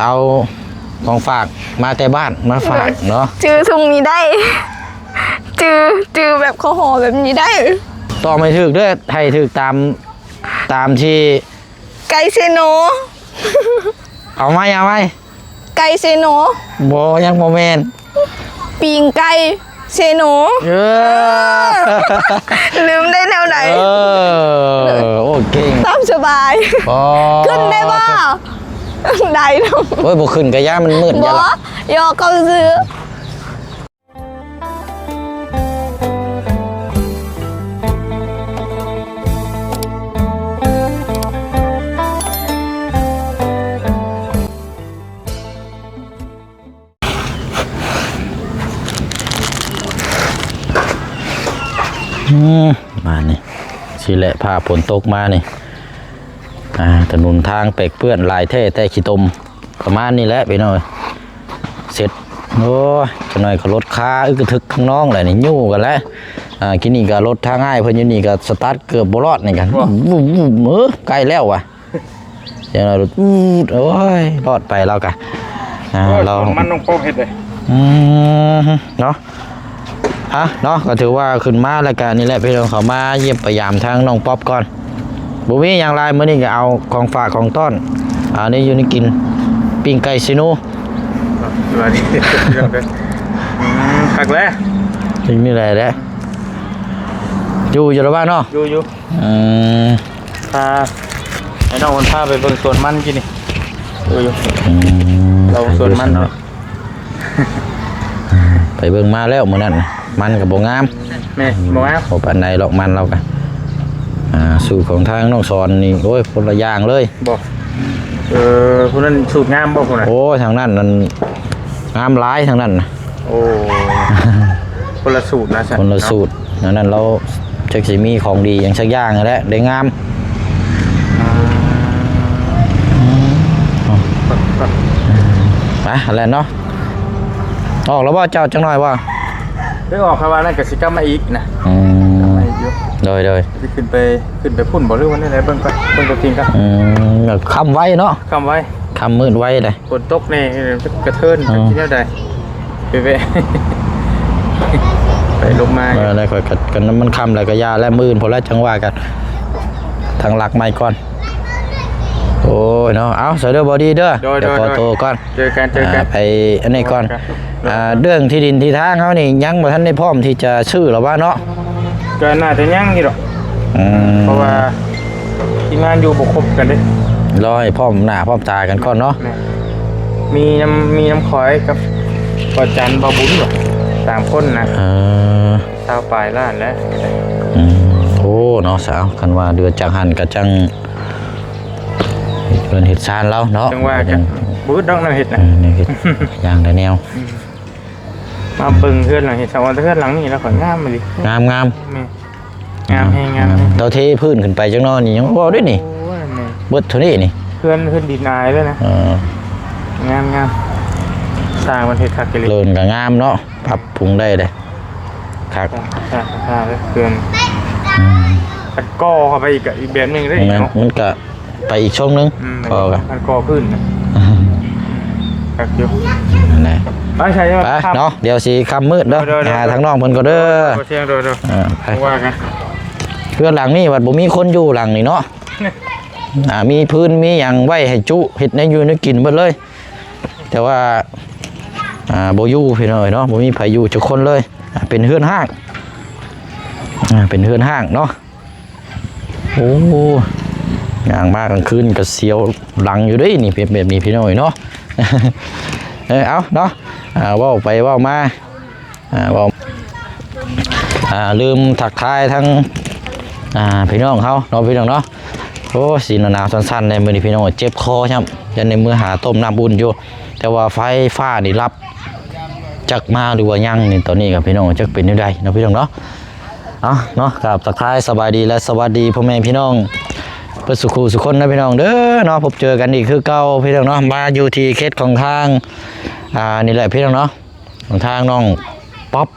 ເອົາຂອງຝາກມາແຕ່ບ້ານມາຝາກເນາະ. ຈື່ທຸງນີ້ໄດ້ ຈື່ ຈື່ແບບຂໍຫໍ່ແບບນີ້ໄດ້. ຕອບໃຫ້ຖືກເດີ້ ໃຫ້ຖືກຕາມ ຕາມທີ່ ໄກ່ເຊໂນ. ເອົາໃໝ່ ເອົາໃໝ່. ໄກ່ເຊໂນ. ບໍ່ ຍັງບໍ່ແມ່ນ. ປີ້ງໄກ່ເຊໂນ. ເອີ ເອີ ລືມໄດ້ແນວໃດ. ເອີ ໂອ້ ເກັ່ງ ຕາມສະບາຍ. ອໍ ຂຶ້ນໄດ້ບໍ່? ໄດ້ເນາະ. ໂອ້ຍ ບໍ່ຂຶ້ນກະຢ່າ ມັນມືດ. ບໍ່ ຢ່າຫຼອກ ຫຍອກເຂົາຊື່. ອືມ ມານີ້ ຊິແຫຼະ ຟ້າຝົນຕົກມານີ້ ອ່າ ຖະໜົນທາງເປກເປື້ອນຫຼາຍແທ້ແຕ່ຂີ້ຕົມ. ປະມານນີ້ແຫຼະພີ່ນ້ອງ ເສັດ. ໂອ້ຍ ຈັກໜ້ອຍກໍລົດຄາອຶກກະທຶກຂ້າງນອກແຫຼະນີ້ ຍູ້ກັນແຫຼະ. ອ່າ ກີ້ນີ້ກໍລົດທາງອ້າຍເພິ່ນຢູ່ນີ້ກໍສະຕາດເກືອບບໍ່ລອດນີ້ກະ ວຸ້ມໆ ເອີ ໃກ້ແລ້ວວ່າ ຈັ່ງນັ້ນ ໂອ້ຍ ລອດໄປລາວກະ ອ່າ ໂອ້ຍ ລາວ ມັນຕ້ອງປ້ອງເຮັດເດ້. ອືມ ເນາະ ອ່ະ ເນາະ ກໍຖືວ່າຂຶ້ນມາແລ້ວກະນີ້ແຫຼະ ພີ່ນ້ອງ ເຂົ້າມາຢ້ຽມໄປຢາມທາງນ້ອງປັອບກ່ອນ. ບໍ່ມີຫຍັງຫຼາຍ ມື້ນີ້ກໍເອົາຂອງຝາກຂອງຕ້ອນ ອ່າ ແນວຢູ່ແນວກິນ ປີ້ງໄກ່ຊີນູ. ສະບາຍດີ ອືມ ຄັກແຫຼະ ເປັນນີ້ແຫຼະ ຢູ່ ຢູ່ລະວ່າເນາະ ຢູ່ ຢູ່. ອືມ ພາ ໃຫ້ນ້ອງເພິ່ນພາໄປເບິ່ງສວນມັນກີ້ນີ້ ເອີ ຢູ່ ອືມ ລາວສວນມັນເນາະ ໄປເບິ່ງມາແລ້ວມື້ນັ້ນ ມັນກໍບໍ່ງາມ. ແມ່ນ ບໍ່ງາມ ບໍ່ປານໃດດອກມັນລາວກະ ອ່າ ສູດຂອງທາງນ້ອງສອນນີ້ ໂອ້ຍ ຄົນລະຢ່າງເລີຍ. ບໍ່ ເອີ ຜູ້ນັ້ນສູດງາມບໍ່ຜູ້ນັ້ນ? ໂອ້ຍ ທາງນັ້ນນັ້ນງາມຫຼາຍ ທາງນັ້ນນະ. ໂອ້ ຄົນລະສູດນະ ຄົນລະສູດ. ອັນນັ້ນລາວຈັກຊິມີຂອງດີຫຍັງສັກຢ່າງຫັ້ນແຫຼະ ໄດ້ງາມ. ອ່າ ໄປຫັ້ນແຫຼະເນາະ. ອອກແລ້ວບໍ່ເຈົ້າ ຈັກໜ້ອຍບໍ່? ໄດ້ອອກ ຄຳວ່ານັ້ນກໍຊິກັບມາອີກນະ. ອືມ ກັບມາອີກຢູ່. ໂດຍ ໂດຍ ຊິຂຶ້ນໄປ ຂຶ້ນໄປພຸ້ນບໍ່ ຫຼືວ່າແນວໃດ? ເບິ່ງກ່ອນ ເບິ່ງຕົວຈິງກ່ອນ. ອືມ ຄ່ຳໄວເນາະ ຄ່ຳໄວ ຄ່ຳມືດໄວເດ້. ຝົນຕົກແດ່ ກະເທີນ ອືມ ຊິແນວໃດ ໄປແວະ ໄປລົງມາ. ເອີ ໄດ້ ຂ້ອຍກໍ ກັນມັນຄ່ຳແລ້ວກໍຢ່າແລ້ວ ມື້ອື່ນພຸ້ນລະຈັ່ງວ່າກັນ ຕັ້ງຫຼັກໃໝ່ກ່ອນ. ໂອ້ຍເນາະ ເອົາ ສະເດີ ບໍ່ດີເດີ ໂດຍ ດຽວຂໍໂຕກ່ອນ ເຈີກັນ ເຈີກັນ ອ່າ ໄປອັນນີ້ກ່ອນ. ໂດຍ ອ່າ ເລື່ອງທີ່ດິນທີ່ທາງເຮົານີ້ ຍັງບໍ່ທັນໄດ້ພ້ອມທີ່ຈະຊື້ລະຫວາເນາະ? ກໍໜ້າຈະຍັງຢູ່ດອກ. ອືມ ເພາະວ່າທີມງານຢູ່ບໍ່ຄົບກັນເດ້ ລໍໃຫ້ພ້ອມໜ້າພ້ອມຕາກັນກ່ອນເນາະ. ແມ່ນ ມີນຳ ມີນຳຂ້ອຍກັບພໍ່ຈັນ ບ່າວບຸນ ສາມຄົນນະ. ເອີ ຊາວປາຍລ້ານແຫຼະ. ອືມ ໂອ້ ເນາະ ສາວ ຄັນວ່າເດືອນຈາກຫັ້ນກໍຈັ່ງ ເຮັດເຮືອນເຮັດຊານລາວເນາະ ຈັ່ງວ່າກັນ ບໍ່ອຶດດອກແນວເຮັດນະ. ເອີ ແນວເຮັດຢ່າງໃດແນວ. ອືມ ມາເບິ່ງເຮືອນຫຼັງນີ້ ສະອອນ ແຕ່ເຮືອນຫຼັງນີ້ລະຂ້ອຍງາມອີ່ຫຼີ. ງາມໆ ແມ່ນ ງາມແຮງ ງາມແຮງ. ເຈົ້າເທພື້ນຂຶ້ນໄປຈັກໜ້ອຍນີ້ຍັງບໍ່ໄດ້ນີ້. ໂອ້ຍ ແມ່ນ ເບິດເທົ່ານີ້ນີ້ ເຮືອນ ເຮືອນດິນອາຍເລີຍນະ. ເອີ ງາມໆ ສ້າງເພິ່ນເຮັດຄັກອີ່ຫຼີ. ເລີນກໍງາມເນາະ ປັບປຸງໄດ້ເດ້ ຄັກ ຄັກ ຄັກເລີຍເຮືອນ. ອືມ ຄັນກໍ່ເຂົ້າໄປອີກກໍອີກແບບໜຶ່ງເດ້. ແມ່ນ ເນາະ ມັນກໍໄປອີກຊ່ອງໜຶ່ງ. ອືມ ກໍ ມັນກໍພື້ນນະ ຄັກຢູ່. ນັ້ນແຫຼະ ໄປໃສ ໄປເນາະ ດຽວຊິຄ່ຳມືດເດີ. ໂດຍ ໂດຍ ໄປຫາທາງນ້ອງເພິ່ນກ່ອນເດີ. ໂດຍ ໂດຍ ໂດຍ ເອີ ໄປ ວ່າກັນ. ເຮືອນຫຼັງນີ້ບັດບໍ່ມີຄົນຢູ່ ຫຼັງນີ້ເນາະ. ອ່າ ມີພື້ນມີຫຍັງໄວ້ໃຫ້ຈຸ ເຮັດແນວຢູ່ແນວກິນເບິດເລີຍ ແຕ່ວ່າ ອ່າ ບໍ່ຢູ່ພີ່ນ້ອງເອີຍເນາະ ບໍ່ມີໃຜຢູ່ຈັກຄົນເລີຍ. ອ່າ ເປັນເຮືອນຮ້າງ ອ່າ ເປັນເຮືອນຮ້າງເນາະ. ໂອ້ ຍ່າງມາກາງຄືນກໍສຽວຫຼັງຢູ່ເດ້ນີ້ ເປັນແບບນີ້ພີ່ນ້ອງເອີຍເນາະ. ເອີ ເອົາເນາະ ອ່າ ເວົ້າໄປເວົ້າມາ ອ່າ ເວົ້າ ອ່າ ລືມທັກທາຍທັງ ອ່າ ພີ່ນ້ອງເຮົາເນາະ ພີ່ນ້ອງເນາະ. ໂອ້ ສີໜາວໆ ສັ່ນໆ ໃນມື້ນີ້ພີ່ນ້ອງ ເຈັບຄໍຊ້ຳ ຍັງໃນມື້ຫາຕົ້ມນ້ຳອຸ່ນຢູ່ ແຕ່ວ່າໄຟຟ້ານີ້ດັບ ຈັກມາຫຼືວ່າຍັງນີ້ ຕອນນີ້ກໍພີ່ນ້ອງ ຈັກເປັນແນວໃດເນາະ ພີ່ນ້ອງເນາະ. ເອົາເນາະ ກາບທັກທາຍສະບາຍດີ ແລະ ສະຫວັດດີພໍ່ແມ່ພີ່ນ້ອງເບິດສູ່ຄູ່ສູ່ຄົນນະ ພີ່ນ້ອງເດີເນາະ. ພົບເຈີກັນອີກຄືເກົ່າ ພີ່ນ້ອງເນາະ ມາຢູ່ທີ່ເຂດຂອງທາງ ອ່າ ນີ້ແຫຼະ ພີ່ນ້ອງເນາະ ຂອງທາງນ້ອງປັອບ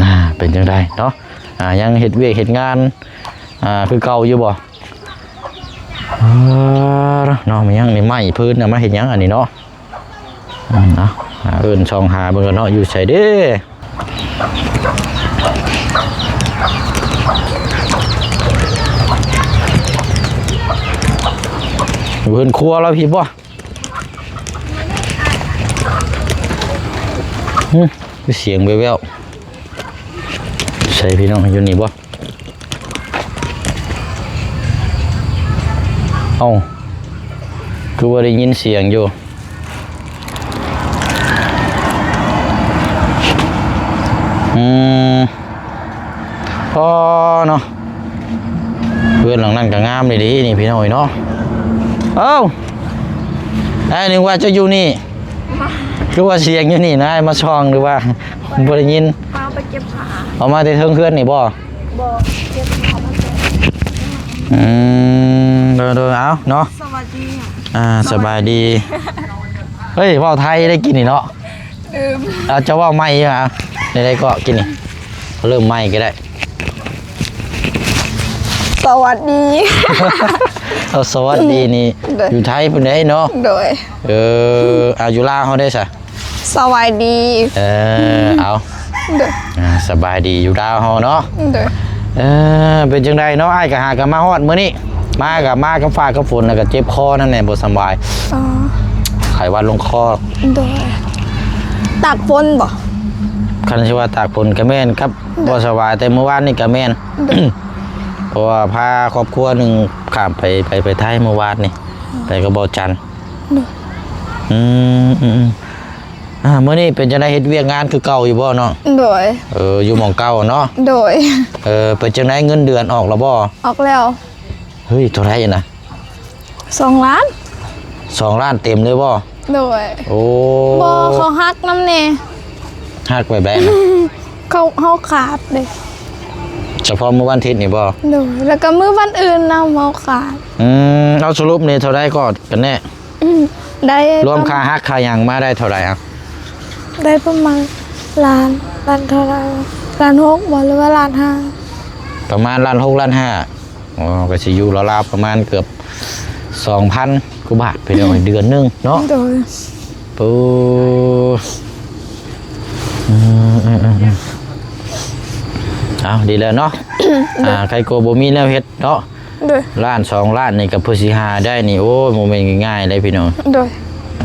ອ່າ ເປັນຈັ່ງໃດເນາະ ອ່າ ຍັງເຮັດວຽກເຮັດງານ ອ່າ ຄືເກົ່າຢູ່ບໍ່? ອ່າ ເນາະ ແມ່ນຫຍັງນີ້ ໄມ້ພື້ນນະ ມາເຮັດຫຍັງອັນນີ້ເນາະ? ອືມ ເອົາ ຫາເອີ້ນຊ່ອງຫາເບິ່ງກ່ອນເນາະ ຢູ່ໃສເດ້? ຢູ່ເຮືອນຄົວລາວພີ້ບໍ່? ຫຶ ຄືສຽງແວ່ວໆ ໃສພີ່ນ້ອງ ຢູ່ນີ້ບໍ່? ເອົ້າ ຄືວ່າໄດ້ຍິນສຽງຢູ່? ອືມ ພໍເນາະ ເຮືອນຫຼັງນັ້ນກໍງາມດີໆ ນີ້ພີ່ນ້ອງເອີຍເນາະ. ເອົ້າ ອ້າຍນຶກວ່າເຈົ້າຢູ່ນີ້ ຄືວ່າສຽງຢູ່ນີ້ນະ ມາສ່ອງ ຫຼືວ່າບໍ່ໄດ້ຍິນ? ມາໄປເກັບຜ້າ. ເອົາມາແຕ່ເທິງເຮືອນນີ້ບໍ່? ບໍ່ ເກັບເອົາມາແຕ່ ອືມ ໂດຍໆ ເອົາເນາະ ສະບາຍດີ ອ່າ ສະບາຍດີ ສະບາຍດີ. ເຮີ້ຍ ເວົ້າໄທໄດ້ກິນນີ້ເນາະ? ເອີ ເອົາ ເຈົ້າເວົ້າໃໝ່ຢູ່ຫະ? ໃດໆ ກໍກິນນີ້ ເລີ່ມໃໝ່ກໍໄດ້. ສະຫວັດດີ ເອົາ ສະຫວັດດີນີ້ ໂດຍ ຢູ່ໄທພຸ້ນເດ້ເນາະ? ໂດຍ ເອີ ເອົາ ຢູ່ລາວເຮົາເດ້ຊະ? ສະຫວັດດີ ເອີ ເອົາ ໂດຍ ອ່າ ສະບາຍດີ ຢູ່ລາວເຮົາເນາະ? ໂດຍ ເອີ ເປັນຈັ່ງໃດເນາະ? ອ້າຍກໍຫາກໍມາຮອດມື້ນີ້ ມາກໍມາກັບຟ້າກັບຝົນ ແລ້ວກໍເຈັບຄໍນຳແດ່ ບໍ່ສະບາຍ ອໍ ໄຂ້ຫວັດລົງຄໍ. ໂດຍ ຕາກຝົນບໍ່? ຄັນຊິວ່າຕາກຝົນກໍແມ່ນ ກັບ ໂດຍ ບໍ່ສະບາຍແຕ່ມື້ວານນີ້ກໍແມ່ນ ໂດຍ ເພາະວ່າພາຄອບຄົວໜຶ່ງຂ້າມໄປ ໄປ ໄປໄທມື້ວານນີ້ ໄປກັບບໍ່ຈັນ. ໂດຍ ອືມ ອືມ ອືມ ອ່າ ມື້ນີ້ເປັນຈັ່ງໃດ ເຮັດວຽກງານຄືເກົ່າຢູ່ບໍ່ນ້ອງ? ໂດຍ ເອີ ຢູ່ໝ່ອງເກົ່າເນາະ? ໂດຍ ເອີ ເປັນຈັ່ງໃດ ເງິນເດືອນອອກແລ້ວບໍ່? ອອກແລ້ວ. ເຮີ້ຍ ເທົ່າໃດນະ? ສອງລ້ານ. ສອງລ້ານເຕັມເລີຍບໍ່? ໂດຍ ໂອ້ ບໍ່ ເຂົາຫັກນຳແດ່. ຫັກແບບໃດນະ? ເຂົາ ເຮົາຂາດເດ້ ສະເພາະມື້ວັນທິດນີ້ບໍ່? ໂດຍ ແລ້ວກໍມື້ວັນອື່ນນຳເຮົາຂາດ. ອືມ ເອົາ ສະຫຼຸບນີ້ເທົ່າໃດກໍກັນແນ່? ອືມ ໄດ້ ລວມຄ່າຫັກຄ່າຫຍັງມາໄດ້ເທົ່າໃດ? ເອົາ ໄດ້ປະມານລ້ານ ລ້ານເທົ່າໃດ? ລ້ານຫົກບໍ່ ຫຼືວ່າລ້ານຫ້າ? ປະມານລ້ານຫົກລ້ານຫ້າ. ອໍ ກໍຊິຢູ່ລາວໆປະມານເກືອບສອງພັນກວ່າບາດ ພີ່ນ້ອງເອີຍ ເດືອນໜຶ່ງເນາະ? ໂດຍ ໂອ້ ອືມ ເອົາ ດີແລ້ວເນາະ. ໂດຍ ອ່າ ໃຄກວ່າບໍ່ມີແນວເຮັດເນາະ? ໂດຍ ລ້ານສອງລ້ານນີ້ກໍເພື່ອຊິຫາໄດ້ນີ້ ໂອ້ຍ ບໍ່ແມ່ນງ່າຍໆເດ້ພີ່ນ້ອງ. ໂດຍ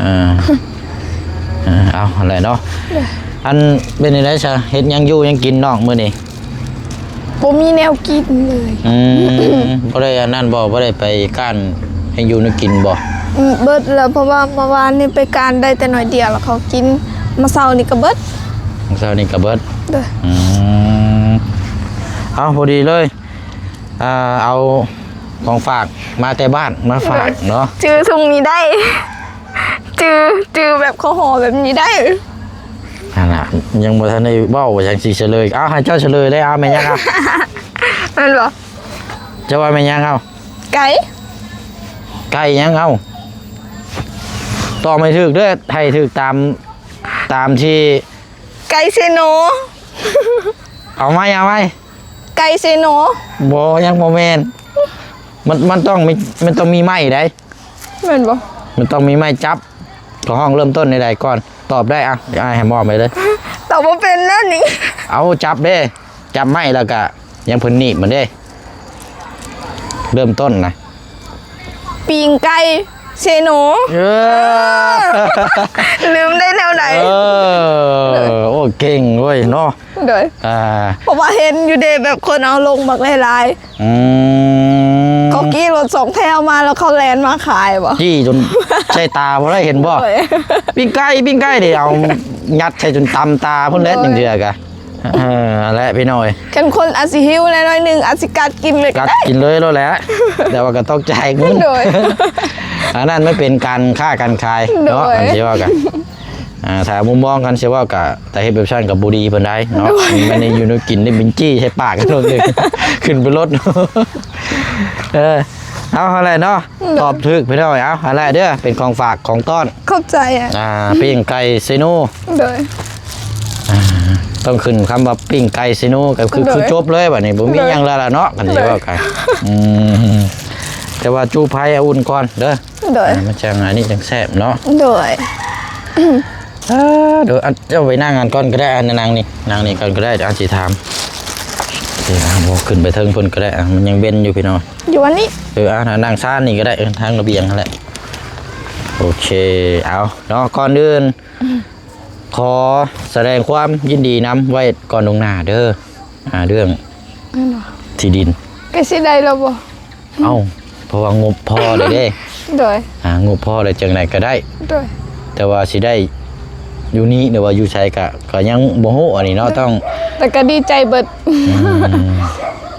ອ່າ ອ່າ ເອົາ ຫັ້ນແຫຼະເນາະ. ໂດຍ ອັນ ເປັນຈັ່ງໃດຊະ ເຮັດຫຍັງຢູ່ຫຍັງກິນນ້ອງມື້ນີ້? ບໍ່ມີແນວກິນເລີຍ. ອືມ ບໍ່ໄດ້ອັນນັ້ນບໍ່? ບໍ່ໄດ້ໄປກ້ານໃຫ້ຢູ່ໃຫ້ກິນບໍ່? ອືມ ເບິດແລ້ວ ເພາະວ່າເມື່ອວານນີ້ໄປກ້ານໄດ້ແຕ່ໜ້ອຍດຽວ ແລ້ວເຂົາກິນ ມື້ເຊົ້ານີ້ກໍເບິດ. ມື້ເຊົ້ານີ້ກໍເບິດ. ໂດຍ ອືມ ເອົາ ພໍດີເລີຍ ອ່າ ເອົາຂອງຝາກມາແຕ່ບ້ານມາຝາກເນາະ. ໂດຍ ຈື່ຖົງນີ້ໄດ້ ຈື່ ຈື່ແບບເຂົາຫໍ່ແບບນີ້ໄດ້. ຫັ້ນນະ ຍັງບໍ່ທັນໄດ້ເວົ້າວ່າຈັ່ງຊິສະເຫຼີຍ. ເອົາ ໃຫ້ເຈົ້າສະເຫຼີຍເລີຍ. ເອົາ ແມ່ນຫຍັງ? ເອົາ ແມ່ນບໍ່? ເຈົ້າວ່າແມ່ນຫຍັງ? ເອົາ ໄກ່ ໄກ່ຫຍັງ? ເອົາ ຕອບໃຫ້ຖືກເດີ້ ໃຫ້ຖືກຕາມ ຕາມທີ່ ໄກ່ເຊໂນ. ເອົາໃໝ່ ເອົາໃໝ່. ໄກ່ເຊໂນ. ບໍ່ ຍັງບໍ່ແມ່ນ. ມັນ ມັນຕ້ອງມີ ມັນຕ້ອງມີໄມ້ໃດ໋. ແມ່ນບໍ່? ມັນຕ້ອງມີໄມ້ຈັບ. ເຂົາຮ້ອງເລີ່ມຕົ້ນໃດໆກ່ອນ? ຕອບໄດ້ ອ່ະ ອ້າຍໃຫ້ມອບໄປເລີຍ. ຕອບບໍ່ເປັນແລ້ວນີ້. ເອົາ ຈັບເດ້ ຈັບໄມ້ແລ້ວກະ ຍັງເພິ່ນໜີບມັນເດ້ ເລີ່ມຕົ້ນນະ. ປີ້ງໄກ່ເຊໂນ. ເອີ ເອີ ລືມໄດ້ແນວໃດ? ເອີ ໂອ້ ເກັ່ງເວີຍເນາະ. ໂດຍ ອ່າ ເພາະວ່າເຫັນຢູ່ເດ້ ແບບຄົນເອົາລົງບັກຫຼາຍໆ. ອືມ ເຂົາຂີ່ລົດສອງແຖວມາ ແລ້ວເຂົາແລ່ນມາຂາຍບໍ່? ຈີ້ຈົນໃສ່ຕາບໍ່ໄດ້ເຫັນບໍ່? ໂດຍ ປີ້ງໄກ່ ປີ້ງໄກ່ເດ້ ເອົາຍັດໃສ່ຈົນຕຳຕາພຸ້ນແຫຼະ. ໂດຍ ຈັ່ງເທື່ອກະ ເອີ ຫັ້ນແຫຼະພີ່ນ້ອງເອີຍ ຄັນຄົນອາດຊິຫິວແດ່ໜ້ອຍໜຶ່ງ ອາດຊິກັດກິນເລີຍ ກັດກິນເລີຍໂລດແຫຼະ. ແຕ່ວ່າກໍຕົກໃຈມຶງ. ໂດຍ ອັນນັ້ນມັນເປັນການຄ້າການຂາຍເນາະ. ໂດຍ ອັນຊິເວົ້າກັນ ອ່າ ຖ້າມຸມມອງກັນຊິເວົ້າກະ ຖ້າເຮັດແບບຊັ້ນກໍບໍ່ດີປານໃດເນາະ. ໂດຍ ມັນໄດ້ຢູ່ໃນກິນໄດ້ບິນຈີ້ໃສ່ປາກກັນໂລດ ຂຶ້ນໄປລົດ. ເອີ ເອົາ ຫັ້ນແຫຼະເນາະ. ໂດຍ ຕອບຖືກພີ່ນ້ອງ. ເອົາ ຫັ້ນແຫຼະເດີ້ ເປັນຂອງຝາກຂອງຕ້ອນ. ຂອບໃຈ. ອ່າ ປີ້ງໄກ່ເຊໂນ. ໂດຍ ອ່າ ຕ້ອງຂຶ້ນຄຳວ່າປີ້ງໄກ່ເຊໂນ ກໍຄື ໂດຍ ຄືຈົບເລີຍບັດນີ້ ບໍ່ມີ ໂດຍ ຫຍັງແລ້ວລະເນາະ ຄັນຊິເວົ້າກັນ. ໂດຍ ອືມ ແຕ່ວ່າຈູ່ໄຟໃຫ້ອຸ່ນກ່ອນເດີ. ໂດຍ ອ່າ ມັນຈັ່ງອັນນີ້ຈັ່ງແຊບເນາະ. ໂດຍ ເອີ ໂດຍ ອັນ ເຈົ້າໄປນັ່ງອັນກ່ອນກໍໄດ້ ອັນ ນັ່ງນີ້ ນັ່ງນີ້ກ່ອນກໍໄດ້ ດຽວອັນຊິຖາມ. ເອີ ບໍ່ ຂຶ້ນໄປເທິງເພິ່ນກໍໄດ້ ອ່າ ມັນຍັງເວັນຢູ່ພີ່ນ້ອງ. ຢູ່ອັນນີ້ ເອີ ອ່າ ນັ່ງຊານນີ້ກໍໄດ້ ເອີ ທາງລະບຽງຫັ້ນແຫຼະ. ໂອເຄ ເອົາເນາະ ກ່ອນອື່ນ ຂໍສະແດງຄວາມຍິນດີນຳໄວ້ກ່ອນລ່ວງໜ້າເດີ ອ່າ ເລື່ອງທີ່ດິນ. ກໍຊິໄດ້ແລ້ວບໍ່? ເອົ້າ ເພາະວ່າງົບພໍແລ້ວເດ້. ໂດຍ ອ່າ ງົບພໍແລ້ວ ຈັ່ງໃດກໍໄດ້. ໂດຍ ແຕ່ວ່າຊິໄດ້ຢູ່ນີ້ ຫຼືວ່າຢູ່ໃສ ກະ ກະຍັງບໍ່ຮູ້ອັນນີ້ເນາະ. ໂດຍ ຕ້ອງ ແຕ່ກໍດີໃຈເບິດ. ອືມ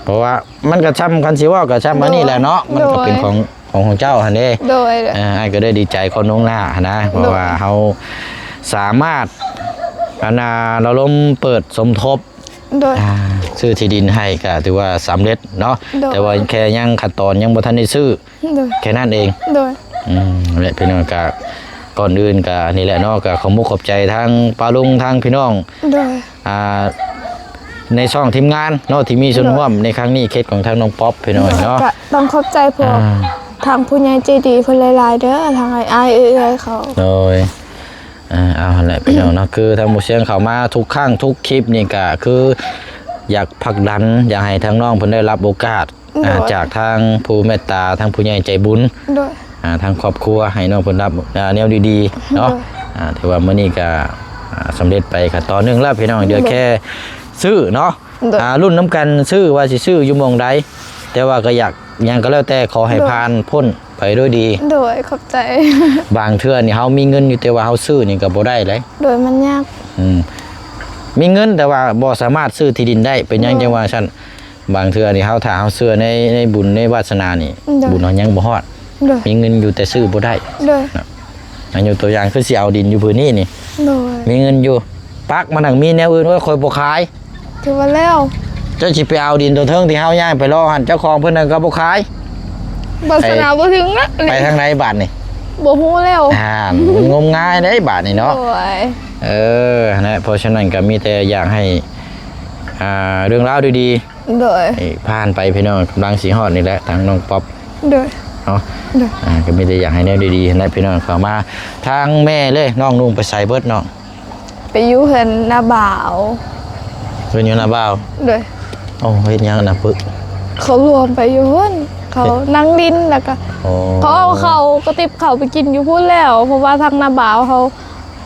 ເພາະວ່າມັນກໍຊ່ຳ ຄັນຊິເວົ້າກໍຊ່ຳອັນນີ້ແຫຼະເນາະ. ໂດຍ ມັນກໍເປັນ ໂດຍ ຂອງ ຂອງ ຂອງເຈົ້າຫັ້ນເດ້. ໂດຍ ເອີ ອ້າຍກໍໄດ້ດີໃຈກ່ອນລ່ວງໜ້າຫັ້ນນະ ໂດຍ ເພາະວ່າເຮົາສາມາດ ອັນນ່າ ລະດົມເປີດສົມທົບ ໂດຍ ອ່າ ຊື້ທີ່ດິນໃຫ້ກໍຖືວ່າສຳເລັດເນາະ. ໂດຍ ແຕ່ວ່າແຄ່ຍັງຂັ້ນຕອນຍັງບໍ່ທັນໄດ້ຊື້ ໂດຍ ແຄ່ນັ້ນເອງ. ໂດຍ ອືມ ແລະ ພີ່ນ້ອງ ກໍ ກ່ອນອື່ນກໍນີ້ແຫຼະເນາະ ກໍຂອບມຸກຂອບໃຈທາງປ້າລຸງ ທາງພີ່ນ້ອງ ໂດຍ ອ່າ ໃນຊ່ອງທີມງານເນາະ ທີ່ມີສ່ວນ ໂດຍ ຮ່ວມໃນຄັ້ງນີ້ ເຂດຂອງທາງນ້ອງປັອບ ພີ່ນ້ອງເນາະ. ກໍຕ້ອງຂອບໃຈພວກ ອ່າ ທາງຜູ້ໃຫຍ່ໃຈດີເພິ່ນຫຼາຍໆເດີ ທາງອ້າຍໆເອື້ອຍໆເຂົາ. ໂດຍ ອ່າ ເອົາຫັ້ນແຫຼະພີ່ນ້ອງເນາະ ຄືທາງໝູ່ຊຽງເຂົ້າມາທຸກຄັ້ງທຸກຄລິບນີ້ ກໍຄືຢາກຜັກດັນ ຢາກໃຫ້ທາງນ້ອງເພິ່ນໄດ້ຮັບໂອກາດ ໂດຍ ອ່າ ຈາກທາງຜູ້ເມດຕາ ທາງຜູ້ໃຫຍ່ໃຈບຸນ ໂດຍ ອ່າ ທາງຄອບຄົວ ໃຫ້ນ້ອງເພິ່ນຮັບ ອ່າ ແນວດີໆເນາະ. ໂດຍ ອ່າ ຖືວ່າມື້ນີ້ກໍ ອ່າ ສຳເລັດໄປຂັ້ນຕອນໜຶ່ງແລ້ວພີ່ນ້ອງ. ໂດຍ ເຫຼືອແຄ່ຊື້ເນາະ. ໂດຍ ອ່າ ລຸ້ນນຳກັນ ຊື້ວ່າຊິຊື້ຢູ່ໝ່ອງໃດ ແຕ່ວ່າກໍຢາກ ຫຍັງກໍແລ້ວແຕ່ ຂໍໃຫ້ ໂດຍ ຜ່ານພົ້ນໄປດ້ວຍດີ. ໂດຍ ຂອບໃຈ. ບາງເທື່ອນີ້ເຮົາມີເງິນຢູ່ ແຕ່ວ່າເຮົາຊື້ນີ້ກໍບໍ່ໄດ້ເດ້. ໂດຍ ມັນຍາກ. ອືມ ມີເງິນແຕ່ວ່າບໍ່ສາມາດຊື້ທີ່ດິນໄດ້ ເປັນຫຍັງ ໂດຍ ຈັ່ງວ່າຊັ້ນ? ບາງເທື່ອນີ້ເຮົາ ຖ້າເຮົາເຊື່ອໃນ ໃນບຸນໃນວາສະໜານີ້ ໂດຍ ບຸນເຮົາຍັງບໍ່ຮອດ. ໂດຍ ມີເງິນຢູ່ແຕ່ຊື້ບໍ່ໄດ້. ໂດຍ ນະ ອາ ຍົກຕົວຢ່າງຄືຊິເອົາດິນຢູ່ພື້ນນີ້ນີ້ ໂດຍ ມີເງິນຢູ່ ປັກມານັ່ງມີແນວອື່ນ ໂອ້ຍ ຂ້ອຍບໍ່ຂາຍ. ຖືວ່າແລ້ວ ເຈົ້າຊິໄປເອົາດິນຕົວເທິງທີ່ເຮົາຍ້າຍໄປລໍຫັ້ນ ເຈົ້າຂອງເພິ່ນນັ້ນກໍບໍ່ຂາຍ. ວາສະໜາ ໄປ ບໍ່ເຖິງລະ ໄປທາງໃດບາດນີ້? ບໍ່ຮູ້ແລ້ວ. ອ່າ ມັນງົມງາຍເດ້ບາດນີ້ເນາະ. ໂດຍ ເອີ ຫັ້ນແຫຼະ ເພາະສະນັ້ນກໍມີແຕ່ຢາກໃຫ້ ອ່າ ເລື່ອງລາວດີໆ ໂດຍ ໃຫ້ຜ່ານໄປພີ່ນ້ອງ. ກຳລັງຊິຮອດນີ້ແຫຼະ ທາງນ້ອງປັອບ. ໂດຍ ເນາະ. ໂດຍ ອ່າ ກໍມີແຕ່ຢາກໃຫ້ແນວດີໆ ຫັ້ນແຫຼະພີ່ນ້ອງ. ເຂົ້າມາທາງແມ່ເລີຍ ນ້ອງນຸ່ງໄປໃສເບິດນ້ອງ? ໄປຢູ່ເຮືອນນ້າບ່າວ. ເພິ່ນຢູ່ນ້າບ່າວ? ໂດຍ. ໂອ້ ເຮັດຫຍັງນະປຶກ? ເຂົາລວມໄປຢູ່ເຮືອນ ເຂົານັ່ງຫຼິ້ນ ແລ້ວກໍ ອໍ ເຂົາເອົາເຂົ້າກະຕິບເຂົ້າໄປກິນຢູ່ພຸ້ນແລ້ວ ເພາະວ່າທາງນ້າບ່າວເຮົາ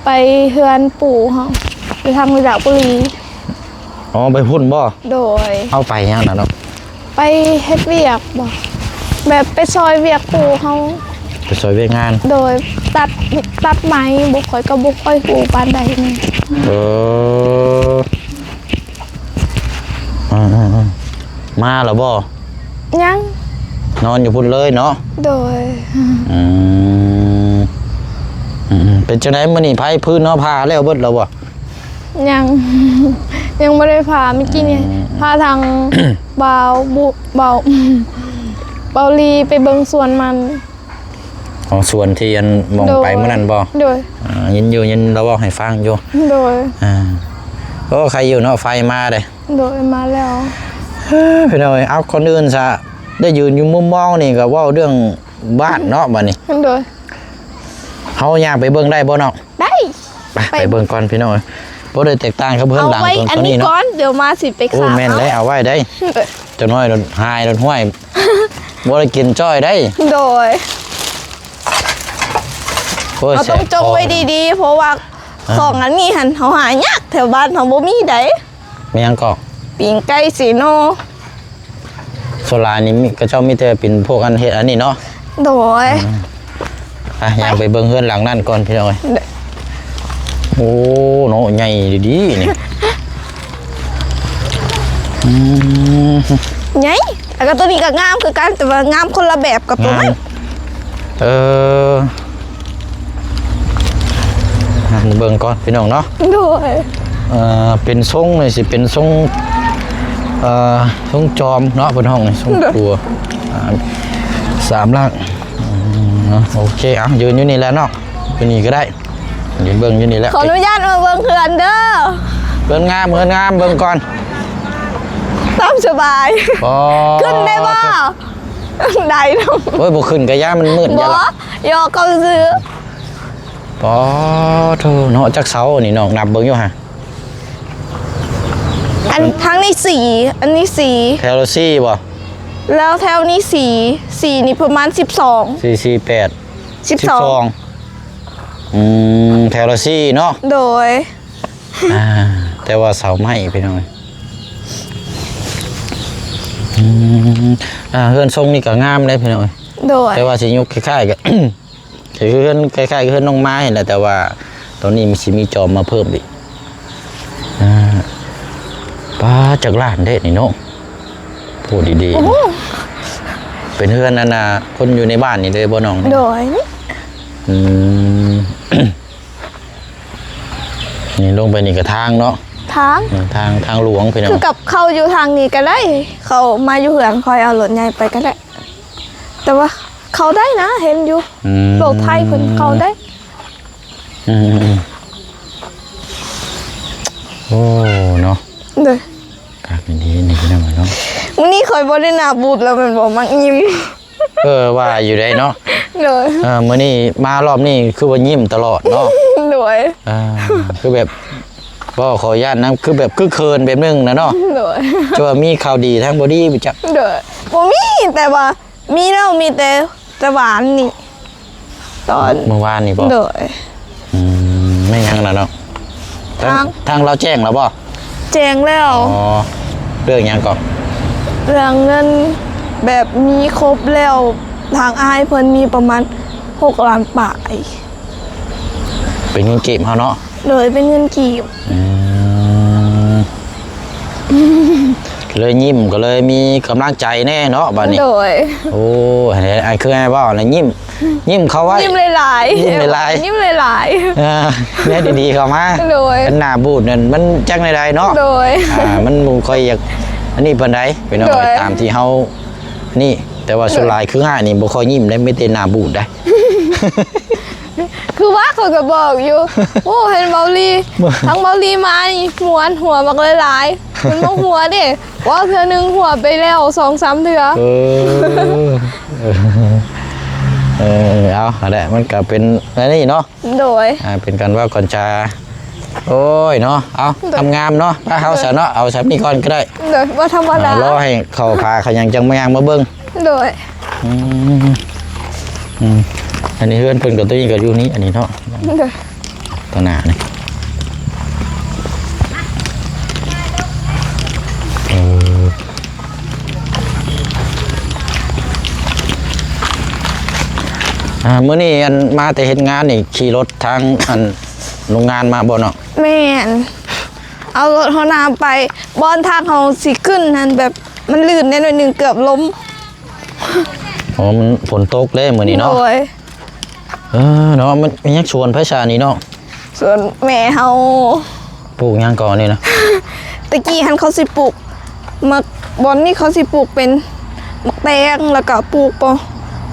ໄປເຮືອນປູ່ເຮົາ ຢູ່ທາງວິລະບູລີ. ອໍ ໄປພຸ້ນບໍ່? ໂດຍ. ເອົາໄປຫຍັງນະນ້ອງ? ໄປເຮັດວຽກບໍ ແບບໄປຊ່ອຍວຽກປູ່ເຮົາ. ໄປຊ່ອຍວຽກງານ. ໂດຍ. ຕັດ ຕັດໄມ້ ບໍ່ ຂ້ອຍກໍບໍ່ຄ່ອຍຮູ້ປານໃດນີ້. ເອີ ອືມໆໆ ມາແລ້ວບໍ່? ຍັງ. ນອນຢູ່ພຸ້ນເລີຍເນາະ? ໂດຍ. ອືມ ອືມໆ ເປັນຈັ່ງໃດມື້ນີ້ ໄຟພື້ນເນາະ ຜ່າແລ້ວເບິດແລ້ວບໍ່? ຍັງ ຍັງບໍ່ໄດ້ພາ ເມື່ອກີ້ນີ້ ອືມ ພາທາງບ່າວບຸ ບ່າວ ບ່າວລີໄປເບິ່ງສວນມັນ. ອໍ ສວນທີ່ອັນ ໝ່ອງໄປ ໂດຍ ມື້ນັ້ນບໍ່? ໂດຍ. ອ່າ ຍິນຢູ່ ຍິນລາວເວົ້າໃຫ້ຟັງຢູ່. ໂດຍ. ອ່າ ໂອ້ ໃຄຢູ່ເນາະ ໄຟມາເດ້. ໂດຍ ມາແລ້ວ. ເອີ ພີ່ນ້ອງເອີຍ ເອົາ ກ່ອນອື່ນຊະ ໄດ້ຢືນຢູ່ມຸມມອງນີ້ກໍເວົ້າເລື່ອງບ້ານເນາະ ບັດນີ້. ໂດຍ. ເຮົາຍ່າງໄປເບິ່ງໄດ້ບໍ່ນ້ອງ? ໄດ້. ໄປ ໄປ ໄປເບິ່ງກ່ອນພີ່ນ້ອງເອີຍ. ບໍ່ໄດ້ແຕກຕ່າງກັບເຮືອນຫຼັງ ເອົາໄວ້ ຕົວ ອັນ ຕົວນີ້ ນີ້ເນາະ. ກ່ອນ ດຽວມາຊິໄປ ໂອ້ ແມ່ນແລ້ວ ເອົາໄວ້ໄດ້. ເອີ ຈັກໜ້ອຍໂດນຫາຍໂດນຫ້ວຍ ບໍ່ໄດ້ກິນຈ້ອຍໄດ້. ໂດຍ. ໂອ້ຍ ເຮົາຕ້ອງ ແສບ ຈົ່ງໄວ້ດີໆ ເພາະວ່າ ອ່າ ຂອງອັນນີ້ຫັ້ນ ເຮົາຫາຍາກ ແຖວບ້ານເຮົາບໍ່ມີໃດ. ມີຫຍັງເກາະ? ປີ້ງໄກ່ເຊໂນ. ສ່ວນຫຼາຍນີ້ມີ ເຂົາເຈົ້າມີແຕ່ເປັນພວກອັນເຮັດອັນນີ້ເນາະ. ໂດຍ. ອືມ ອ່ະ ຍ່າງໄປເບິ່ງເຮືອນຫຼັງນັ້ນກ່ອນພີ່ນ້ອງເອີຍ. ໂດຍ. ໂອ້ ເນາະ ໃຫຍ່ດີໆ ນີ້. ອືມ ໃຫຍ່ ແລ້ວກໍຕົວນີ້ກໍງາມຄືກັນ ແຕ່ວ່າງາມຄົນລະແບບກັບຕົວນັ້ນ. ງາມ. ເອີ ອ່ະ ເບິ່ງກ່ອນພີ່ນ້ອງເນາະ. ໂດຍ. ເອີ ເປັນຊົງນີ້ຊິເປັນຊົງ ເອີ ຊົງຈອມເນາະ ເພິ່ນຮ້ອງນີ້ຊົງ ໂດຍ ຄົວ ອ່າ ສາມຫຼັກ. ອືມ ໂອເຄ ເອົາ ຢືນຢູ່ນີ້ແຫຼະເນາະ ຢູ່ນີ້ກໍໄດ້ ຢືນເບິ່ງຢູ່ນີ້ແຫຼະ. ຂໍອະນຸຍາດມາເບິ່ງເຮືອນເດີ. ເຮືອນງາມ ເຮືອນງາມ ເບິ່ງກ່ອນ ຕາມສະບາຍ. ອໍ ຂຶ້ນໄດ້ບໍ່? ໄດ້ນຳ. ໂອ້ຍ ບໍ່ຂຶ້ນກະຢ້ານມັນມືດ. ບໍ່ ຢອກເຂົາຊື່. ປາໂທ ເນາະ ຈັກເສົານີ້ນ້ອງນັບເບິ່ງຢູ່ຫະ. ອັນທາງນີ້ສີ່ ອັນນີ້ສີ່ ແຖວລະສີ່ບໍ່? ແລ້ວແຖວນີ້ສີ່ ສີ່ນີ້ປະມານສິບສອງ ສີ່ສີ່ແປດ ສິບສອງ ສິບສອງ. ອືມ ແຖວລະສີ່ເນາະ. ໂດຍ. ອ່າ ແຕ່ວ່າເສົາໄມ້ພີ່ນ້ອງ. ອືມ ອ່າ ເຮືອນຊົງນີ້ກະງາມເດ້ພີ່ນ້ອງ. ໂດຍ. ແຕ່ວ່າຊິຍຸກຄ້າຍໆ ກະ ຄືເຮືອນ ຄ້າຍໆ ເຮືອນນ້ອງມາຍຫັ້ນແຫຼະ ແຕ່ວ່າຕອນນີ້ມັນຊິມີຈອມມາເພີ່ມອີກ. ອ່າ ປາ ຈັກລ້ານເດ້ນີ້ເນາະ. ໂອ້ ດີໆ. ໂອ້ໂຫ. ເປັນເຮືອນອັນນ່າ ຄົນຢູ່ໃນບ້ານນີ້ເລີຍບໍ່ນ້ອງ? ໂດຍ. ອືມ ນີ້ລົງໄປນີ້ກະທາງເນາະ. ທາງ ເອີ ທາງ ທາງຫຼວງພີ່ນ້ອງ. ຄືກັບເຂົ້າຢູ່ທາງນີ້ກະໄດ້ ເຂົ້າມາຢູ່ເຮືອນຂ້ອຍ ເອົາລົດໃຫຍ່ໄປກະໄດ້. ແຕ່ວ່າເຂົ້າໄດ້ນະ ເຫັນຢູ່. ອືມ ລົດໄຖເພິ່ນເຂົ້າໄດ້. ອືມໆໆ ໂອ້ ເນາະ. ໂດຍ. ຄັກອີ່ຫຼີນີ້ພີ່ນ້ອງເນາະ. ມື້ນີ້ຂ້ອຍບໍ່ໄດ້ໜ້າບູດແລ້ວແມ່ນບໍ່? ມັກຍິ້ມ. ເອີ ວ່າຢູ່ໃດເນາະ. ໂດຍ. ເອີ ມື້ນີ້ມາລອບນີ້ຄືວ່າຍິ້ມຕະຫຼອດເນາະ. ໂດຍ. ອ່າ ຄືແບບ ບໍ່ ຂໍຢ້ານນຳ ຄືແບບຄຶກເຂີນແບບໜຶ່ງນະເນາະ. ໂດຍ. ຈະວ່າມີຂ່າວດີທາງບໍ່ດີບໍ່ຈັກ. ໂດຍ. ບໍ່ມີ ແຕ່ວ່າ ມີແລ້ວ ມີແຕ່ ແຕ່ວານນີ້ ຕອນ ມື້ວານນີ້ບໍ່? ໂດຍ. ອືມ ແມ່ນຫຍັງລະເນາະ? ທາງ ທາງ ທາງລາວແຈ້ງແລ້ວບໍ່? ແຈ້ງແລ້ວ. ອໍ ເລື່ອງຫຍັງເກາະ? ເລື່ອງເງິນ ແບບມີຄົບແລ້ວ ທາງອ້າຍເພິ່ນມີປະມານຫົກລ້ານປາຍ. ເປັນເງິນກີບເຮົາເນາະ? ໂດຍ ເປັນເງິນກີບ. ອືມ ເລີຍຍິ້ມ ກະເລີຍມີກຳລັງໃຈແນ່ເນາະບາດນີ້. ໂດຍ. ໂອ້ ອັນຄືອ້າຍເວົ້ານະ ຍິ້ມ ຍິ້ມເຂົ້າໄວ້ ຍິ້ມຫຼາຍໆ ຍິ້ມຫຼາຍໆ ຍິ້ມຫຼາຍໆ. ອ່າ ແນວດີໆເຂົ້າມາ. ໂດຍ. ອັນໜ້າບູດນັ້ນມັນຈັກແນວໃດເນາະ. ໂດຍ. ອ່າ ມັນບໍ່ຄ່ອຍຢາກອັນນີ້ປານໃດ ພີ່ນ້ອງ. ໂດຍ. ຕາມທີ່ເຮົານີ້ ແຕ່ວ່າສ່ວນຫຼາຍຄືອ້າຍນີ້ບໍ່ຄ່ອຍຍິ້ມໄດ໋ ມີແຕ່ໜ້າບູດໄດ໋. ຄືວ່າຂ້ອຍກະບອກຢູ່ ໂອ້ ເຫັນເບົາລີ ທັງເບົາລີມານີ້ມ່ວນ ຫົວບັກຫຼາຍໆ ເພິ່ນບໍ່ຫົວເດ້ ເວົ້າເທື່ອໜຶ່ງຫົວໄປແລ້ວສອງສາມເທື່ອ. ເອີ ເອີ ເອີ ເອົາ ຫັ້ນແຫຼະ ມັນກະເປັນອັນນີ້ເນາະ. ໂດຍ. ອ່າ ເປັນການເວົ້າການຈາ ໂອ້ຍເນາະ. ເອົາ ໂດຍ ງາມໆເນາະ ພາເຮົາ ໂດຍ ຊະເນາະ ເອົາຊ່ຳນີ້ກ່ອນກະໄດ້. ໂດຍ. ບໍ່ທຳມະດາ ອ່າ ລໍໃຫ້ເຂົ້າຜາເຂົາຫຍັງຈັ່ງມາຍ່າງມາເບິ່ງ. ໂດຍ. ອືມ ອືມ ອັນນີ້ເຮືອນເພິ່ນກະ ໂຕນີ້ກະຢູ່ນີ້ ອັນນີ້ເນາະ. ໂດຍ. ຕາໜ້ານີ້ ເອີ ອ່າ ມື້ນີ້ອັນມາແຕ່ເຮັດງານນີ້ ຂີ່ລົດທາງອັນໂຮງງານມາບໍ່ເນາະ? ແມ່ນ. ເອົາລົດຫົວໜ້າໄປ ບ່ອນທາງເຮົາຊິຂຶ້ນຫັ້ນ ແບບມັນລື່ນແດ່ໜ້ອຍໜຶ່ງ ເກືອບລົ້ມ. ອໍ ມັນຝົນຕົກເດ້ມື້ນີ້ເນາະ. ໂດຍ. ເອີ ເນາະ ມັນມີຫຍັງ ສວນໃຜຊະນີ້ເນາະ? ສວນແມ່ເຮົາ. ປູກຫຍັງເກາະນີ້ນະ? ແຕ່ກີ້ຫັ້ນເຂົາຊິປູກໝາກ ບ່ອນນີ້ເຂົາຊິປູກເປັນໝາກແຕງ ແລ້ວກະປູກ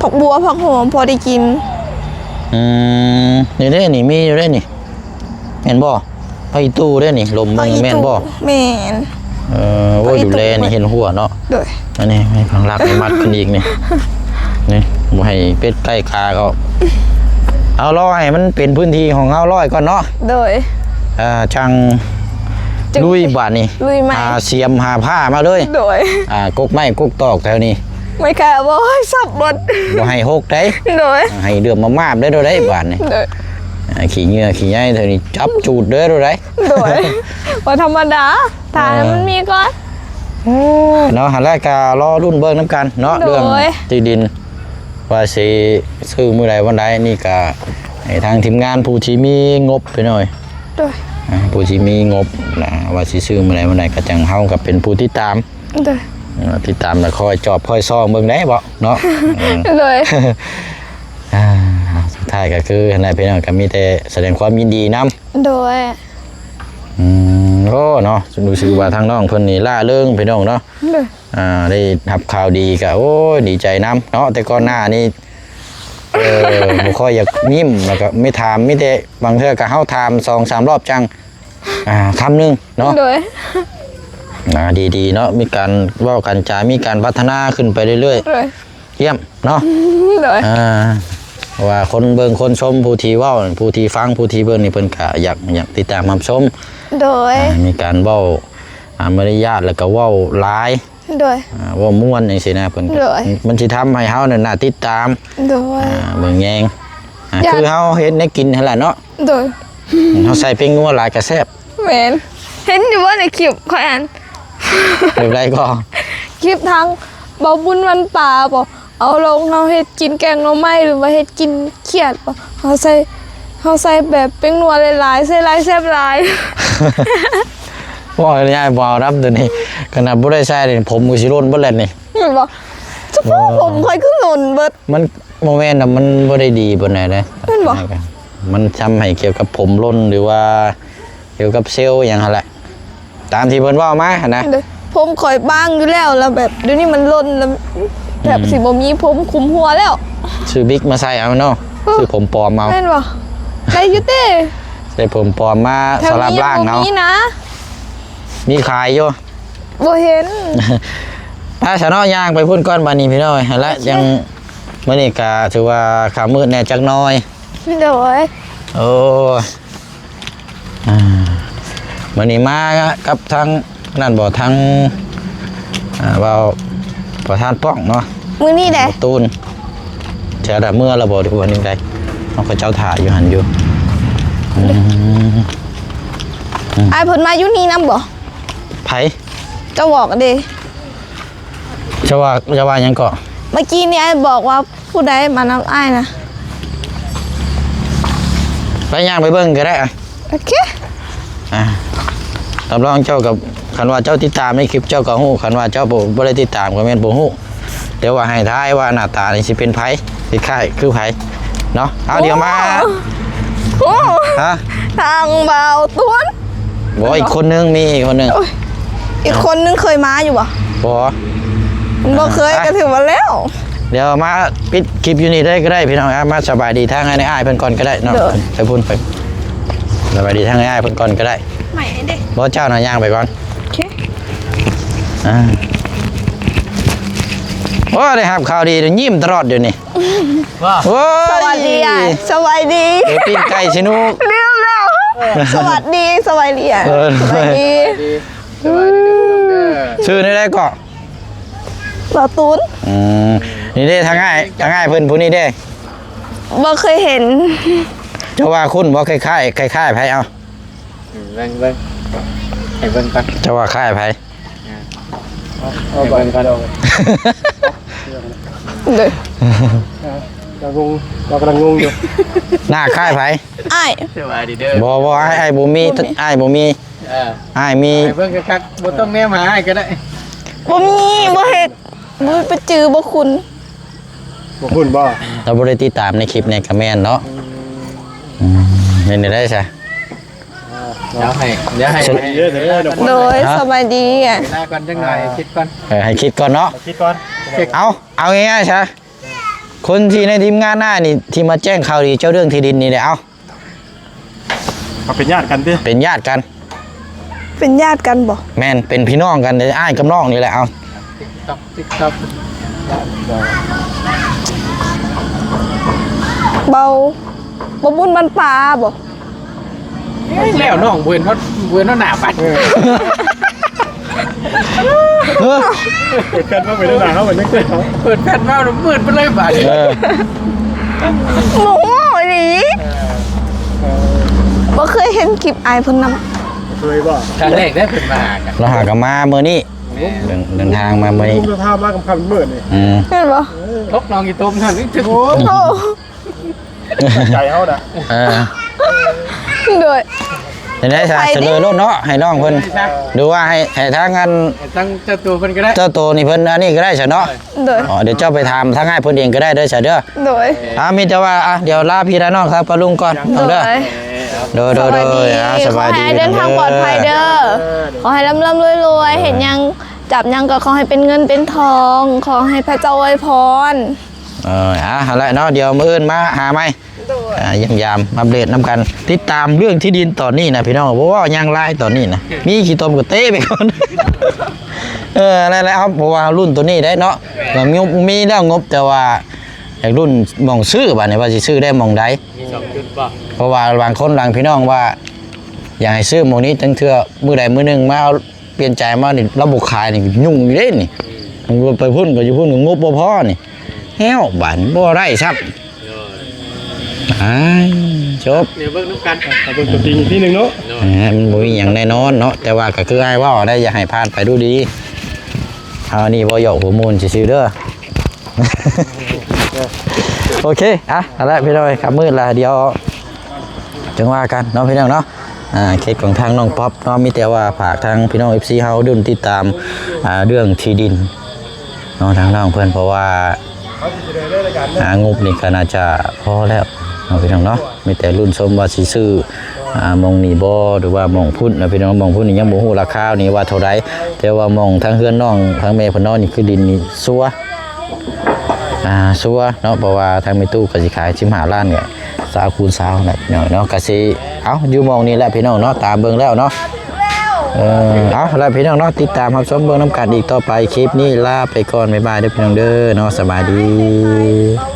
ຜັກບົວ ຜັກຫອມ ພໍໄດ້ກິນ. ອືມ ນີ້ເດ້ນີ້ ມີຢູ່ເດ້ນີ້. ແມ່ນບໍ່? ຜັກອີ່ຕູເດ້ນີ້ ລົມເບິ່ງ ແມ່ນບໍ່? ແມ່ນ. ເອີ ໂອ້ຍ ດູແລນີ້ເຫັນຫົວເນາະ. ໂດຍ. ອັນນີ້ໃຫ້ພັງລັກນີ້ມັດຂຶ້ນອີກນີ້ ນີ້ ບໍ່ໃຫ້ເປັດໄກ່ກາເຂົາ. ເອົາ ລໍໃຫ້ມັນເປັນພື້ນທີ່ຂອງເຮົາຮ້ອຍກ່ອນເນາະ. ໂດຍ. ອ່າ ຈັ່ງລຸຍບາດນີ້ ລຸຍໃໝ່ ຫາສຽມຫາຜ້າມາເລີຍ. ໂດຍ. ອ່າ ກົກໄມ້ກົກຕອກແຖວນີ້ ໄມ້ກາບໍ່ໃຫ້ສັບໝົດ ບໍ່ໃຫ້ຫົກໄດ໋. ໂດຍ. ໃຫ້ເດືອມມາມາບໄດ້ໂດໄດ໋ບາດນີ້. ໂດຍ. ອ່າ ຂີ້ເຫຍື້ອຂີ້ໃຍແຖວນີ້ຈັບຈູດເດີໂດໄດ໋. ໂດຍ. ບໍ່ທຳມະດາ ຖ້າໃຫ້ມັນມີກ່ອນ. ເອີ ເນາະ ຫັ້ນແຫຼະ ກະລໍລຸ້ນເບິ່ງນຳກັນເນາະ. ໂດຍ. ເລື່ອງທີ່ດິນ ວ່າຊິຊື້ມື້ໃດວັນໃດ ນີ້ກະໃຫ້ທາງທີມງານຜູ້ທີ່ມີງົບໄປໜ້ອຍ. ໂດຍ. ອ່າ ຜູ້ທີ່ມີງົບນະ ວ່າຊິຊື້ມື້ໃດວັນໃດ ກະຈັ່ງເຮົາກະເປັນຜູ້ຕິດຕາມ. ໂດຍ. ເອີ ຕິດຕາມແລ້ວຄອຍຈອບຄອຍຊອງເບິ່ງໄດ້ບໍ່ເນາະ. ເອີ ໂດຍ. ອ່າ ສຸດທ້າຍກະຄືຫັ້ນແຫຼະພີ່ນ້ອງ ກະມີແຕ່ສະແດງຄວາມຍິນດີນຳ. ໂດຍ. ອືມ ໂອ້ ເນາະ ຮູ້ສຶກວ່າທາງນ້ອງເພິ່ນນີ້ລ່າເລີງພີ່ນ້ອງເນາະ. ໂດຍ. ອ່າ ໄດ້ຮັບຂ່າວດີກະ ໂອ້ຍ ດີໃຈນຳເນາະ. ແຕ່ກ່ອນໜ້ານີ້ ເອີ ບໍ່ຄ່ອຍຢາກຍິ້ມ ແລ້ວກະມີຖາມ ມີແຕ່ບາງເທື່ອກະເຮົາຖາມສອງສາມລອບຈັ່ງ ອ່າ ຄຳໜຶ່ງເນາະ. ໂດຍ. ອ່າ ດີໆເນາະ ມີການເວົ້າການຈາ ມີການພັດທະນາຂຶ້ນໄປເລື້ອຍໆ. ໂດຍ. ຢ້ຽມເນາະ ໂດຍ ອ່າ ເພາະວ່າຄົນເບິ່ງຄົນຊົມ ຜູ້ທີ່ເວົ້າ ຜູ້ທີ່ຟັງ ຜູ້ທີ່ເບິ່ງນີ້ ເພິ່ນກະຢາກ ຢາກຕິດຕາມຮັບຊົມ ໂດຍ ອ່າ ມີການເວົ້າ ອ່າ ມາລະຍາດ ແລ້ວກະເວົ້າຫຼາຍ ໂດຍ ອ່າ ເວົ້າມ່ວນຈັ່ງຊີ້ນະ ເພິ່ນກະ ໂດຍ ມັນຊິທຳໃຫ້ເຮົານັ້ນໜ້າຕິດຕາມ ໂດຍ ອ່າ ເບິ່ງແຍງ ອ່າ ຢາກ ຄືເຮົາເຮັດແນວກິນຫັ້ນແຫຼະເນາະ ໂດຍ ເຮົາໃສ່ແປ້ງນົວຫຼາຍກະແຊບ ແມ່ນ ເຫັນຢູ່ບໍ່ໃນຄລິບຂ້ອຍຫັ້ນ ແບບໃດກໍ ຄລິບທາງເບົາບຸນວັນປາບໍ ເອົາລົງເຮົາເຮັດກິນແກງໜໍ່ໄມ້ ຫຼືວ່າເຮັດກິນຂຽດບໍ ເຮົາໃສ່ ເຮົາໃສ່ແບບແປ້ງນົວຫຼາຍໆ ໃສ່ຫຼາຍແຊບຫຼາຍ ເວົ້າງ່າຍໆ ບໍ່ເອົານຳໂຕນີ້ ຂະໜາດບໍ່ໄດ້ໃສ່ນີ້ ຜົມກໍຊິຫຼົ່ນເບິດແລ້ວນີ້ ແມ່ນບໍ່? ສະໂພກ ໂອ້ ຜົມຂ້ອຍຄືຫຼົ່ນເບິດ ມັນບໍ່ແມ່ນດອກ ມັນບໍ່ໄດ້ດີປານໃດເດ້ ແມ່ນບໍ່? ມັນທຳໃຫ້ກ່ຽວກັບຜົມຫຼົ່ນ ຫຼືວ່າກ່ຽວກັບເຊວຫຍັງຫັ້ນແຫຼະ ຕາມທີ່ເພິ່ນເວົ້າມາຫັ້ນນະ ໂດຍ ຜົມຂ້ອຍບາງຢູ່ແລ້ວ ແລ້ວແບບດຽວນີ້ມັນຫຼົ່ນ ແລ້ວແບບ ອືມ ຊິບໍ່ມີຜົມຄຸມຫົວແລ້ວ ຊື້ວິກມາໃສ່ເອົາເນາະ ເອີ ຊື້ຜົມປອມເອົາ ແມ່ນບໍ່? ໄດ້ຢູ່ຕິ ໃສ່ຜົມປອມມາ ແຖວນີ້ ສະຫຼັບລ້າງເອົາ ບໍ່ມີນະ ມີຂາຍຢູ່ ບໍ່ເຫັນ ໄປຊະເນາະ ຍ່າງໄປພຸ້ນກ່ອນບາດນີ້ພີ່ນ້ອງເອີຍ ແລ້ວ ໂອເຄ ຍັງ ມື້ນີ້ກະຖືວ່າຄ່ຳມືດແດ່ຈັກໜ້ອຍ ໂດຍ ໂອ້ຍ ອ່າ ມື້ນີ້ມາກັບທາງນັ້ນບໍ່ ທາງ ອ່າ ເວົ້າປະທານປ້ອງເນາະ ມື້ນີ້ແຫຼະ ຕູ້ນ ຈະໄດ້ເມືອແລ້ວບໍ່ ຫຼືວ່າແນວໃດ ເຮົາເຂົາເຈົ້າຖ້າຢູ່ຫັ້ນຢູ່ ອືມ ອືມ ອ້າຍເພິ່ນມາຢູ່ນີ້ນຳບໍ່? ໃຜ? ເຈົ້າບອກເດ້ ເຈົ້າວ່າ ເຈົ້າວ່າຫຍັງເກາະ? ເມື່ອກີ້ນີ້ອ້າຍບອກວ່າຜູ້ໃດມານຳອ້າຍນະ ໄປຍ່າງໄປເບິ່ງກໍໄດ້ ໂອເຄ ອ່າ ຮັບຮອງເຈົ້າກັບ ຄັນວ່າເຈົ້າຕິດຕາມໃນຄລິບເຈົ້າກໍຮູ້ ຄັນວ່າເຈົ້າບໍ່ ບໍ່ໄດ້ຕິດຕາມກໍແມ່ນບໍ່ຮູ້ ແຕ່ວ່າໃຫ້ທາຍວ່າໜ້າຕານີ້ຊິເປັນໃຜ ຊິຄ້າຍຄືໃຜເນາະ ເອົາ ດຽວມາ ໂອ້ ຮະ ທາງບ່າວຕວນ ບໍ່ ອີກຄົນໜຶ່ງ ມີອີກຄົນໜຶ່ງ ໂອ້ຍ ອີກຄົນໜຶ່ງເຄີຍມາຢູ່ບໍ່? ບໍ່ ບໍ່ເຄີຍ ອ່ະ ກໍຖືວ່າແລ້ວ ດຽວມາປິດຄລິບຢູ່ນີ້ໄດ້ກໍໄດ້ພີ່ນ້ອງ ອ່ະ ມາສະບາຍດີທາງອ້າຍເພິ່ນກ່ອນກໍໄດ້ເນາະ ໂດຍ ໄປພຸ້ນໄປ ສະບາຍດີທາງອ້າຍເພິ່ນກ່ອນກໍໄດ້ ໄໝເດ້ ບໍ່ ເຈົ້ານະຍ່າງໄປກ່ອນ ໂອເຄ ອ່າ ໂອ້ ໄດ້ຮັບຂ່າວດີ ຍິ້ມຕະຫຼອດຢູ່ນີ້ ວ່າ ໂອ້ຍ ສະຫວັດດີອ້າຍ ສະຫວັດດີ ເອີ ປີ້ງໄກ່ຊິໜູ ລືມແລ້ວ ສະຫວັດດີ ສະຫວັດດີອ້າຍ ເອີ ສະຫວັດດີ ສະຫວັດດີເດີ ຊື່ແນວໃດເກາະ? ລາວຕູນ ອືມ ນີ້ເດ້ ທາງອ້າຍ ທາງອ້າຍເພິ່ນຜູ້ນີ້ເດ້ ບໍ່ເຄີຍເຫັນ ເຈົ້າວ່າຄຸ້ນບໍ່? ຄ້າຍໆ ຄ້າຍໆໃຜເອົາ? ເບິ່ງ ເບິ່ງ ໃຫ້ເບິ່ງກ່ອນ ເຈົ້າວ່າຄ້າຍໃຜ? ເອົາ ໃຫ້ເບິ່ງກ່ອນ ເອົາ ເດີ ເຮົາກໍງງ ເຮົາກຳລັງງົງຢູ່ ໜ້າຄ້າຍໃຜ? ອ້າຍ ສະບາຍດີເດີ ບໍ່ ບໍ່ ອ້າຍ ອ້າຍບໍ່ມີ ບໍ່ມີ ອ້າຍບໍ່ມີ ເອີ ອ້າຍມີ ໃຫ້ເບິ່ງຄັກໆ ບໍ່ຕ້ອງແນມຫາອ້າຍກໍໄດ້ ບໍ່ມີ ບໍ່ເຮັດ ບໍ່ໄປຈື່ ບໍ່ຄຸ້ນ ບໍ່ຄຸ້ນບໍ່? ລາວບໍ່ໄດ້ຕິດຕາມໃນຄລິບໃນກະແມ່ນເນາະ ອືມ ອືມ ເປັນໄດ້ຊະ ດຽວໃຫ້ ດຽວໃຫ້ ໂດຍ ສະບາຍດີ ເວລາກ່ອນຈັກໜ້ອຍ ຄິດກ່ອນ ເອີ ໃຫ້ຄິດກ່ອນເນາະ ຄິດກ່ອນ ເອົາ ເອົາງ່າຍໆຊະ ຄົນທີ່ໃນທີມງານອ້າຍນີ້ ທີ່ມາແຈ້ງຂ່າວດີເຈົ້າເລື່ອງທີ່ດິນນີ້ແຫຼະ ເອົາ ເຂົາເປັນຍາດກັນຕິ? ເປັນຍາດກັນ ເປັນຍາດກັນບໍ່? ແມ່ນ ເປັນພີ່ນ້ອງກັນ ອ້າຍກັບນ້ອງນີ້ແຫຼະ ເອົາ ຕິກຕັອກ ຕິກຕັອກ ເບົາ ເບົາບຸນບ້ານປ່າບໍ່? ແລ້ວນ້ອງບໍ່ເຫັນຮອດ ບໍ່ເຫັນຮອດໜ້າປານ ເອີ ເອີ ເປີດແຟດມາເປັນໜ້າເຮົາເປັນຈັ່ງໃດ ເປີດແຟດມາມືດໄປເລີຍບາດນີ້ ເອີ ບໍ່ຮູ້ອີ່ຫຼີ ເອີ ບໍ່ເຄີຍເຫັນຄລິບອ້າຍເພິ່ນນຳ ເຄີຍບໍ່? ຄັ້ງແລກໄດ້ເພິ່ນມາຫາກັນ ລາວຫາກັນມາມື້ນີ້ ແມ່ນ ເດີນ ເດີນທາງມາມື້ນີ້ ເດີນທາງມາຄ່ຳໆມື້ນີ້ ອືມ ແມ່ນບໍ່? ເອີ ຕົກໜອງອີຕົມນັ້ນ ໂອ້ ໂອ້ ໃຈເຮົານະ ເອີ ໂດຍ ເຮັດໄດ້ຊະ ສະເໜີໂລດເນາະ ໃຫ້ນ້ອງເພິ່ນ ຫຼືວ່າໃຫ້ ໃຫ້ທາງອັນ ໃຫ້ທາງເຈົ້າໂຕເພິ່ນກໍໄດ້ ເຈົ້າໂຕນີ້ເພິ່ນອັນນີ້ກໍໄດ້ຊະເນາະ ໂດຍ ອໍ ດຽວເຈົ້າໄປຖາມທາງອ້າຍເພິ່ນເອງກໍໄດ້ເດີຊະເດີ ໂດຍ ອ່າ ມີແຕ່ວ່າ ອ່າ ດຽວລາພີ່ລານ້ອງຊະ ປ້າລຸງກ່ອນ ໂດຍ ໂດຍ ໂດຍ ໂດຍ ອ່າ ສະບາຍດີ ຂໍໃຫ້ເດີນທາງປອດໄພເດີ ຂໍໃຫ້ລ່ຳໆລວຍໆ ເຮັດຫຍັງ ຈັບຫຍັງກໍຂໍໃຫ້ເປັນເງິນເປັນທອງ ຂໍໃຫ້ພະເຈົ້າອວຍພອນ ເອີ ອ່າ ຫັ້ນແຫຼະເນາະ ດຽວມື້ອື່ນມາຫາໃໝ່ ໂດຍ ອ່າ ຢ້ຽມຢາມອັບເດດນຳກັນ ຕິດຕາມເລື່ອງທີ່ດິນຕອນນີ້ນະພີ່ນ້ອງ ບໍ່ເວົ້າຫຍັງຫຼາຍຕອນນີ້ນະ ມີຂີ້ຕົມກໍເຕະໄປກ່ອນ ເອີ ແລ້ວ ແລ້ວ ເອົາ ເພາະວ່າລຸ້ນໂຕນີ້ໄດ້ເນາະ ແມ່ນ ກໍມີ ມີແລ້ວງົບ ແຕ່ວ່າຢາກລຸ້ນໝ່ອງຊື້ ບາດນີ້ວ່າຊິຊື້ໄດ້ໝ່ອງໃດ ມີສອງຈຸດບໍ່? ເພາະວ່າບາງຄົນບາງພີ່ນ້ອງວ່າ ຢາກໃຫ້ຊື້ໝ່ອງນີ້ ຈັ່ງເທື່ອມື້ໃດມື້ໜຶ່ງມາເອົາ ປ່ຽນໃຈມານີ້ ລາວບໍ່ຂາຍນີ້ ຫຍຸ້ງຢູ່ເດ້ນີ້ ອືມ ມັນໄປພຸ້ນກໍຢູ່ພຸ້ນ ກໍງົບບໍ່ພໍນີ້ ແລ້ວບາດນີ້ບໍ່ໄດ້ຊ້ຳ ໂດຍ ອ້າຍ ຈົບ ດຽວເບິ່ງນຳກັນ ເອົາເບິ່ງຕົວຈິງອີກທີໜຶ່ງເນາະ ໂດຍ ເອີ ມັນບໍ່ມີຫຍັງແນ່ນອນເນາະ ແຕ່ວ່າກໍຄືອ້າຍເວົ້າໄດ໋ ຢ່າໃຫ້ຜ່ານໄປດ້ວຍດີ ເອົາ ອັນນີ້ເວົ້າຫຍອກຫົວມ່ວນຊື່ໆເດີ ໂອເຄ ອ່ະ ເອົາລະພີ່ນ້ອງເອີຍ ຄ່ຳມືດລະ ດຽວຈັ່ງວ່າກັນເນາະພີ່ນ້ອງເນາະ ອ່າ ເຂດຂອງທາງນ້ອງປັອບເນາະ ມີແຕ່ວ່າຝາກທາງພີ່ນ້ອງເອັຟຊີເຮົາດຸ້ນຕິດຕາມ ອ່າ ເລື່ອງທີ່ດິນ ເນາະ ທາງນ້ອງເພິ່ນ ເພາະວ່າ ອ່າ ງົບນີ້ກໍໜ້າຈະພໍແລ້ວເນາະ ພີ່ນ້ອງເນາະ ມີແຕ່ລຸ້ນຊົມວ່າຊິຊື້ ອ່າ ໝ່ອງນີ້ບໍ່ ຫຼືວ່າໝ່ອງພຸ້ນເນາະ ພີ່ນ້ອງ ໝ່ອງພຸ້ນນີ້ຍັງບໍ່ຮູ້ລາຄານີ້ວ່າເທົ່າໃດ ແຕ່ວ່າໝ່ອງທາງເຮືອນນ້ອງ ທາງແມ່ເພິ່ນນອນນີ້ຄືດິນນີ້ຊົວ ອ່າ ຊົວເນາະ ເພາະວ່າທາງແມ່ຕູ້ກໍຊິຂາຍສິບຫ້າລ້ານ ກໍຊາວຄູນຊາວແຫຼະ ພີ່ນ້ອງເນາະ ກໍຊິ ເອົາ ຢູ່ໝ່ອງນີ້ແຫຼະ ພີ່ນ້ອງເນາະ ຕາມເບິ່ງແລ້ວເນາະ ເອີ ເອົາລະພີ່ນ້ອງເນາະ ຕິດຕາມຮັບຊົມເບິ່ງນຳກັນອີກຕໍ່ໄປ ຄລິບນີ້ລາໄປກ່ອນ ບາຍບາຍເດີພີ່ນ້ອງເດີເນາະ ສະບາຍດີ.